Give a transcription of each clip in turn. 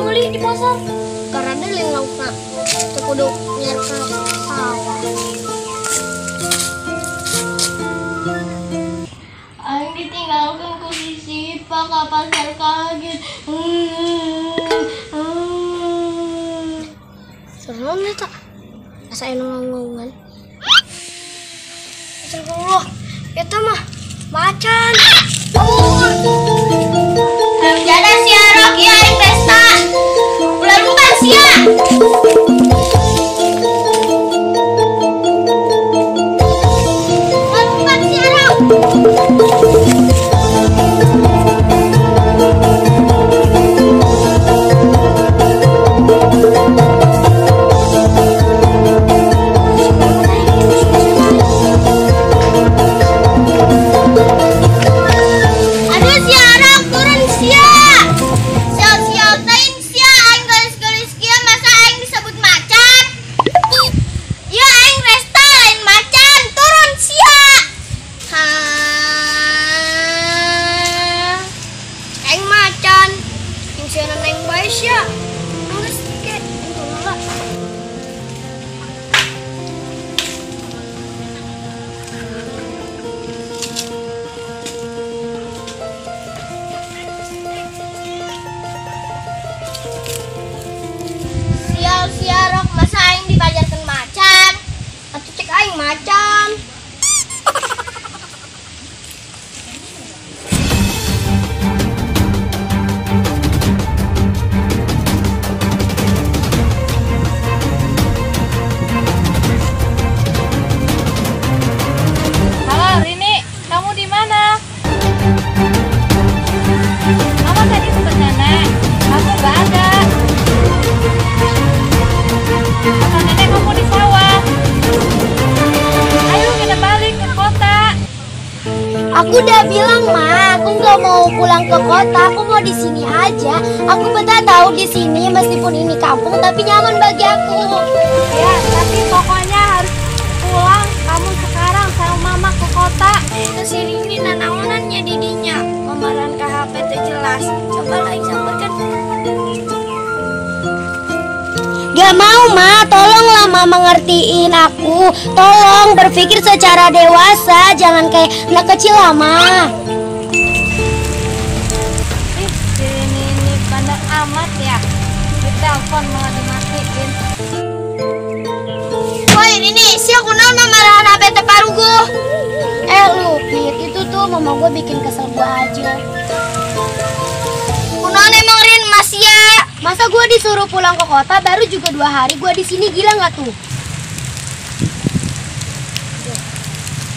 meuli di pasar. Karena deulin laukna. Teu kudu nyer ka sawah. Aing ditinggalkeun ku si Sipa ka pasar kaget. Serem eta. Asa anu ngaungan. Astagfirullah, eta mah macan. Jada sia rok ya aing pesta. Ulah lupa sia. Ulah lupa sia rok. Aduh sia rok turun sia. Sial-sial teuing sia aing geulis-geulis kieu masa aing disebut macan. Ya aing resta lain macan, turun sia. Ha. Aing macan. Yang sia aing bae sia. Geus ke turun lah. Sial sia rok masa aing dipajarkeun macan. Atuh cek aing macan. Halo Rini, kamu di mana? Mama tadi sempat nenek, aku nggak ada. Kata nenek kamu di sawah. Ayo kita balik ke kota. Aku udah bilang ma, aku nggak mau pulang ke kota, aku mau di sini aja. Aku betah tahu di sini meskipun ini kampung tapi nyaman bagi aku. Ya, tapi pokoknya harus pulang kamu sekarang sama mama ke kota. Ke sini ini nanaonannya didinya. Mamaran ke HP teh jelas. Coba lah aing samperkeun. Gak mau ma, tolonglah ma mengertiin aku. Tolong berpikir secara dewasa, jangan kayak anak kecil lah ma. Ih, si Rini ini bandel amat ya. Ditelepon malah dimatiin. Woi Rini, sia kunaon mamarahan HP teh paruguh? Lu Pit, itu tuh mama gue bikin kesel gue aja. Kunaon emang Rin, mas ya? Masa gue disuruh pulang ke kota baru juga 2 hari gue di sini, gila nggak tuh?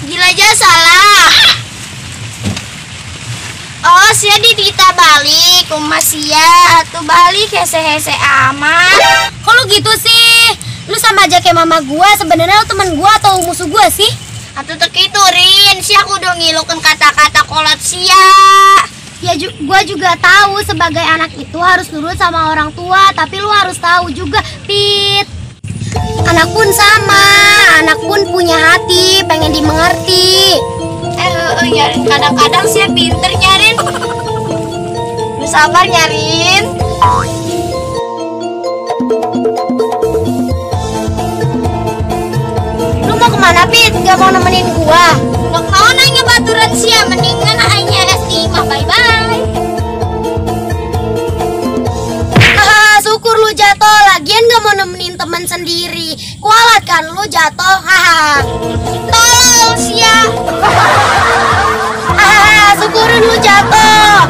Gila aja salah. Oh, sia ditita balik, kumaha sia atuh balik hese-hese amat. Kok lu gitu sih? Lu sama aja kayak mama gue, sebenarnya lu temen gue atau musuh gue sih? Atuh teu kitu Rin, sia kudu ngilukeun kata-kata kolot sia. Ya gue juga tahu sebagai anak itu harus nurut sama orang tua, tapi lu harus tahu juga, Pit. Anak pun sama, anak pun punya hati, pengen dimengerti. Nyarin kadang-kadang sia pinter nyarin. Lu sabar nyarin. Lu mau kemana, Pit? Gak mau nemenin gua? Gak mau nanya baturan sia, mendingan aing es di imah, bye-bye. Haha, syukur lu jatuh. Lagian gak mau nemenin teman sendiri. Kualat kan lu jatuh, haha. Tolol sia. Haha, syukurin lu jatuh.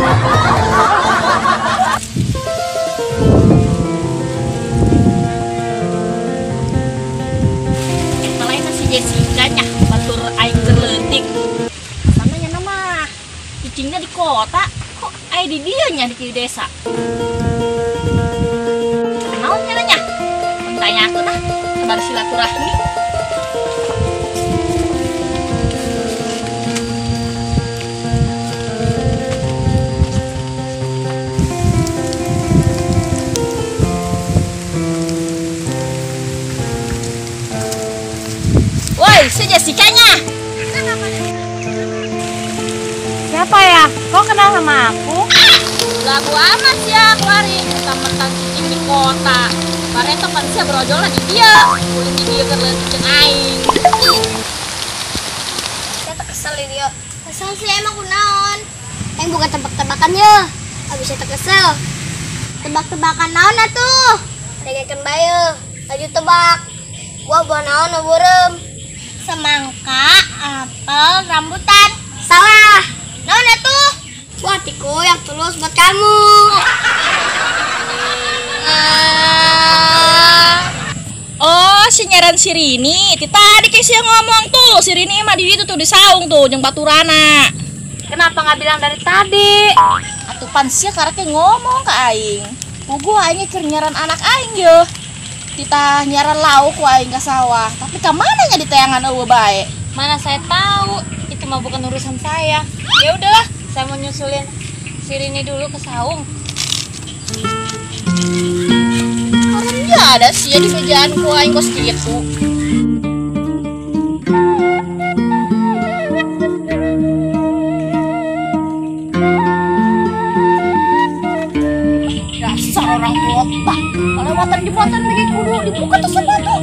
Lain si Jessica nya batur aing keur leutik. Sana nya mah cicingna di kota, kok aya di dieu nya di desa. Naon nya nya? Tanyakeun ah, kabar silaturahmi. Woi, si Jessica-nya. Siapa ya? Kok kenal sama aku? Lagu amat ya, keluarin mentang-mentang kota. Bareto pan sia brojolna di dieu. Ulin di dieu keur leutik jeung aing. Saya teh kesel di dieu. Kesel sih emang kunaon? Aing buka tebak-tebakan ye. Abis saya teh kesel. Tebak-tebakan naon atuh? Dengekeun bae ye. Laju tebak. Buah-buah naon nu beureum? Semangka, apel, rambutan. Salah. Naon atuh? Buah hatiku yang tulus buat kamu. Oh, si nyaran si Rini. Ti tadi kayak sia ngomong tuh, si Rini mah di ditu tuh di saung tuh jeung baturana. Kenapa nggak bilang dari tadi? Atuh pan sia karek ngomong ka aing. Puguh aing keur nyaran anak aing yeuh. Titah nyaran lauk ku aing ka sawah, tapi ka mana nya diteangan eueuh bae? Mana saya tahu, itu mah bukan urusan saya. Ya udahlah, saya mau nyusulin si Rini dulu ke saung. Orangnya ada sih ya di mejaan ku aing kos kitu. Dasar orang kota, kelewatan jembatan lagi kudu dibuka tuh sepatu.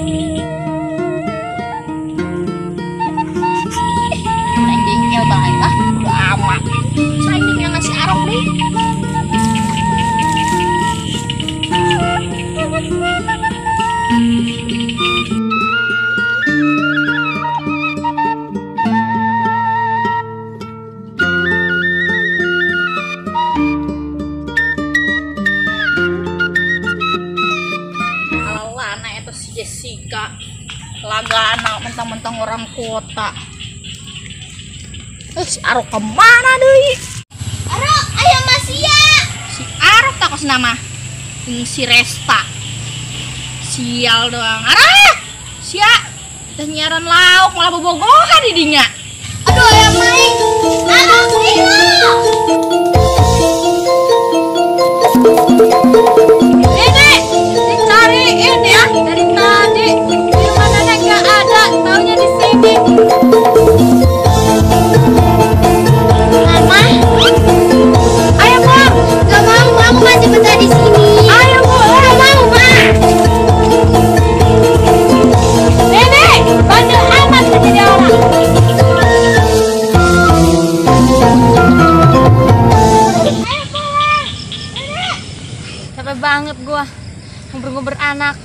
Aing jengkel bae lah, udah amat. Saya ini ngasih arok deh. Alana itu si Jessica lagana mentang-mentang orang kota. Si Arok kemana deui? Arok, ayo Masia. Si Arok tak kos nama. Si Resta. Sial doang. Arok! Sia, teh nyiaran lauk malah bobogohan di dinya. Aduh, ayam main. Arok, ayo. Ini dicariin ya dari tadi. Di rumah nenek nggak ada, taunya di sini. Mama, ayo pulang. Gak mau, aku masih betah di sini. Ayo pulang. Gak mau, Ma. Nenek, bandel amat jadi orang. Ayo pulang. Nenek. Capek banget gua nguber-nguber anak.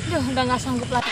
Duh, udah nggak sanggup lagi.